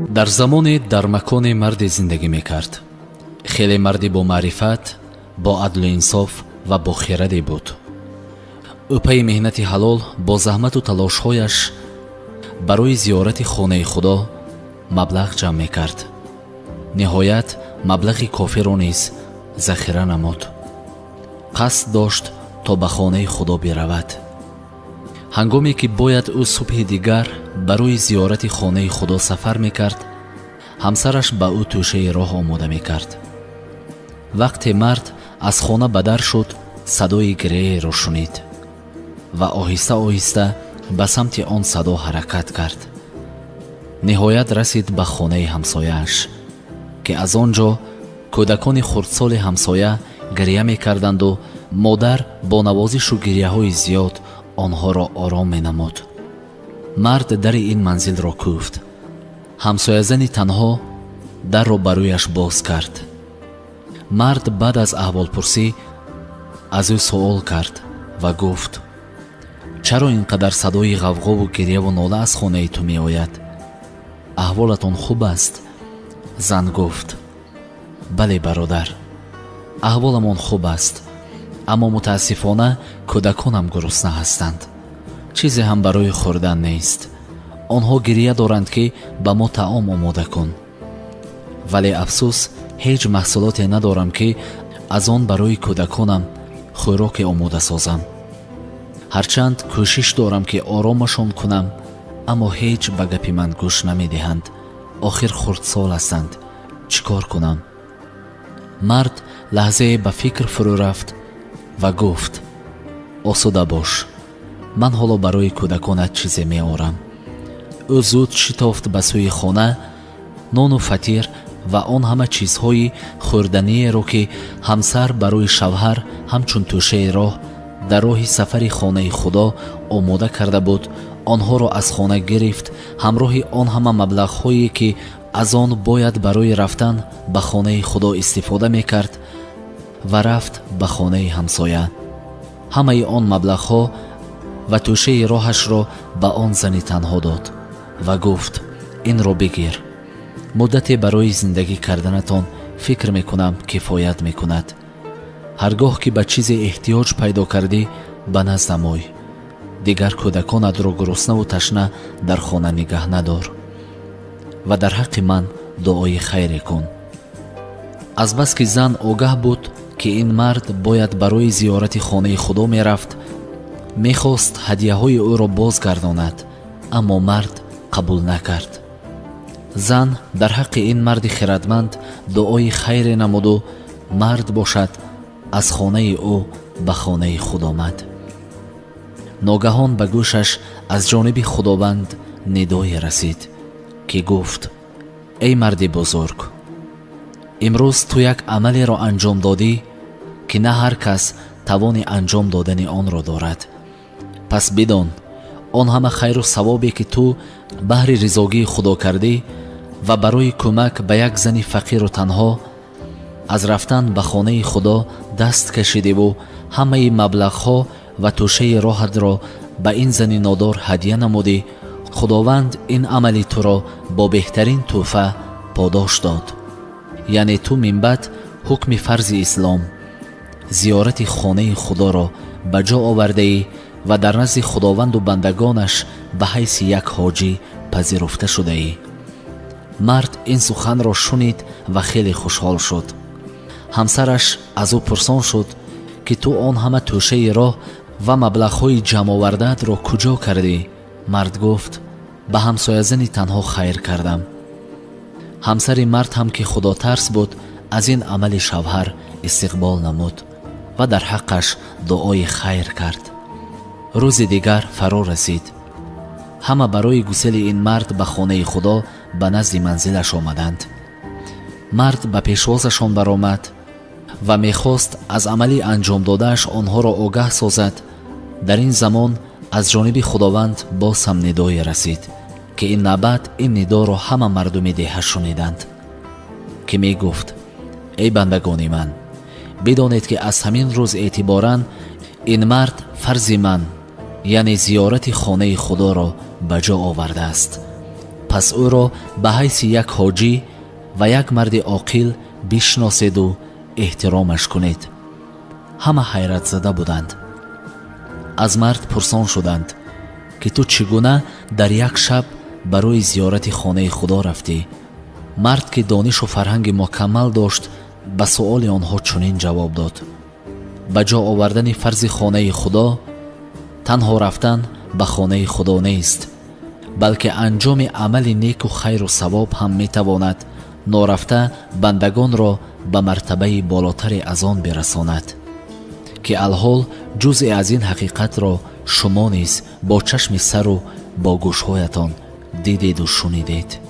Дар замоне, дар маконе марде зиндагӣ мекард. Хеле марди бомаърифат, бо адлу инсоф ва бохираде буд. Ӯ пайи меҳнати ҳалол, бо заҳмату талошҳояш барои зиёрати хонаи Худо маблағ ҷамъ мекард. Ниҳоят, маблағи кофиро низ захира намуд. Қасд дошт, то ба хонаи Худо биравад. Ҳангоме ки бояд ӯ субҳи дигар барои зиёрати хонаи Худо сафар мекард, ҳамсараш ба ӯ тӯшаи роҳ омода мекард. Вақте мард аз хона ба дар шуд, садои гиряеро шунид ва оҳиста оҳиста ба самти он садо ҳаракат кард. Ниҳоят расид ба хонаи ҳамсояаш, ки аз он ҷо кӯдакони хурдсоли ҳамсоя гиря мекарданду модар бо навозишу гиряҳои зиёд онҳоро ором менамуд. Мард дари ин манзилро кӯфт. Ҳамсоязани танҳо дарро ба рӯяш боз кард. Мард баъд аз аҳволпурсӣ аз ӯ суол кард ва гуфт: «Чаро ин қадар садои ғавғову гиряву нола аз хонаи ту меояд? Аҳволатон хуб аст?» Зан гуфт: «Бале, бародар, аҳволамон хуб аст, аммо мутаассифона кӯдаконам гурусна ҳастанд, чизе ҳам барои хӯрдан нест. Онҳо гирия доранд, ки ба мо таом омода кун, вале афсӯс, ҳеҷ маҳсулоте надорам, ки аз он барои кӯдаконам хӯроке омода созам. Ҳарчанд кӯшиш дорам, ки оромашон кунам, аммо ҳеҷ ба гапи ман гӯш намедиҳанд. Охир хурдсол ҳастанд, чӣ кор кунам?» Мард лаҳзае ба фикр фурӯ рафт ва гуфт: «Осуда бош, ман ҳоло барои кӯдаконат чизе меорам». Ӯ зуд шитофт ба сӯи хона. Нону фатир ва он ҳама чизҳои хӯрданиеро, ки ҳамсар барои шавҳар ҳамчун тӯшаи роҳ дар роҳи сафари хонаи Худо омода карда буд, онҳоро аз хона гирифт, ҳамроҳи он ҳама маблағҳое, ки аз он бояд барои рафтан ба хонаи Худо истифода мекард, ва рафт ба хонаи ҳамсоя. Ҳамаи он маблағҳо ва тӯшаи роҳашро ба он зани танҳо дод ва гуфт: «Инро бигир, муддате барои зиндагӣ карданатон, фикр мекунам, кифоят мекунад. Ҳар гоҳ ки ба чизе эҳтиёҷ пайдо кардӣ, ба наздам ой. Дигар кӯдаконатро гуруснаву ташна дар хона нигаҳ надор ва дар ҳаққи ман дуои хайре кун». Азбаски зан огаҳ буд, ки ин мард бояд барои зиёрати хонаи Худо мерафт, мехост ҳадияҳои ӯро бозгардонад, аммо мард қабул накард. Зан дар ҳаққи ин марди хирадманд дуои хайре намуду мард бошад, аз хонаи ӯ ба хонаи худ омад. Ногаҳон ба гӯшаш аз ҷониби Худованд нидое расид, ки гуфт: «Эй марди бузург, имрӯз ту як амалеро анҷом додӣ, ки на ҳар кас тавони анҷом додани онро дорад. Пас бидон, он ҳама хайру савобе, ки ту баҳри ризогии Худо кардӣ ва барои кӯмак ба як зани фақиру танҳо аз рафтан ба хонаи Худо даст кашидиву ҳамаи маблағҳо ва тӯшаи роҳатро ба ин зани нодор ҳадя намудӣ, Худованд ин амали туро бо беҳтарин тӯҳфа подош дод. Яъне ту минбаъд ҳукми фарзи ислом, зиёрати хонаи Худоро ба ҷо овардаӣ ва дар назди Худованду бандагонаш ба ҳайси як ҳоҷӣ пазируфта шудаӣ». Мард ин суханро шунид ва хеле хушҳол шуд. Ҳамсараш аз ӯ пурсон шуд, ки ту он ҳама тӯшаи роҳ ва маблағҳои ҷамъовардаатро куҷо кардӣ? Мард гуфт: «Ба ҳамсоязани танҳо хайр кардам». Ҳамсари мард ҳам, ки худотарс буд, аз ин амали шавҳар истиқбол намуд ва дар ҳаққаш дуои хайр кард. Рӯзи дигар фаро расид. Ҳама барои гусели ин мард ба хонаи Худо ба назди манзилаш омаданд. Мард ба пешвозашон баромад ва мехост аз амали анҷомдодааш онҳоро огаҳ созад. Дар ин замон аз ҷониби Худованд боз ҳам нидое расид, ки ин навбат ин нидоро ҳама мардуми деҳа шуниданд, ки мегуфт: «Эй бандагони ман, бидонед, ки аз ҳамин рӯз эътиборан ин мард фарзи ман, яъне зиёрати хонаи Худоро ба ҷо овардааст. Пас Пас ӯро ба ҳайси як ҳоҷӣ ва як марди оқил бишноседу эҳтиромаш кунед. Ҳама ҳайратзада буданд. Аз мард пурсон шуданд, ки ту чӣ гуна дар як шаб барои зиёрати хонаи Худо рафтӣ? Мард, ки донишу фарҳанги мукаммал дошт, ба суоли онҳо чунин ҷавоб дод: ба ҷо овардани фарзи хонаи Худо танҳо рафтан ба хонаи Худо нест, балки анҷоми амали неку хайру савоб ҳам метавонад норафта бандагонро ба мартабаи болотаре аз он бирасонад, ки алҳол ҷузъе аз ин ҳақиқатро шумо низ бо чашми сару бо гӯшҳоятон дидеду шунидед.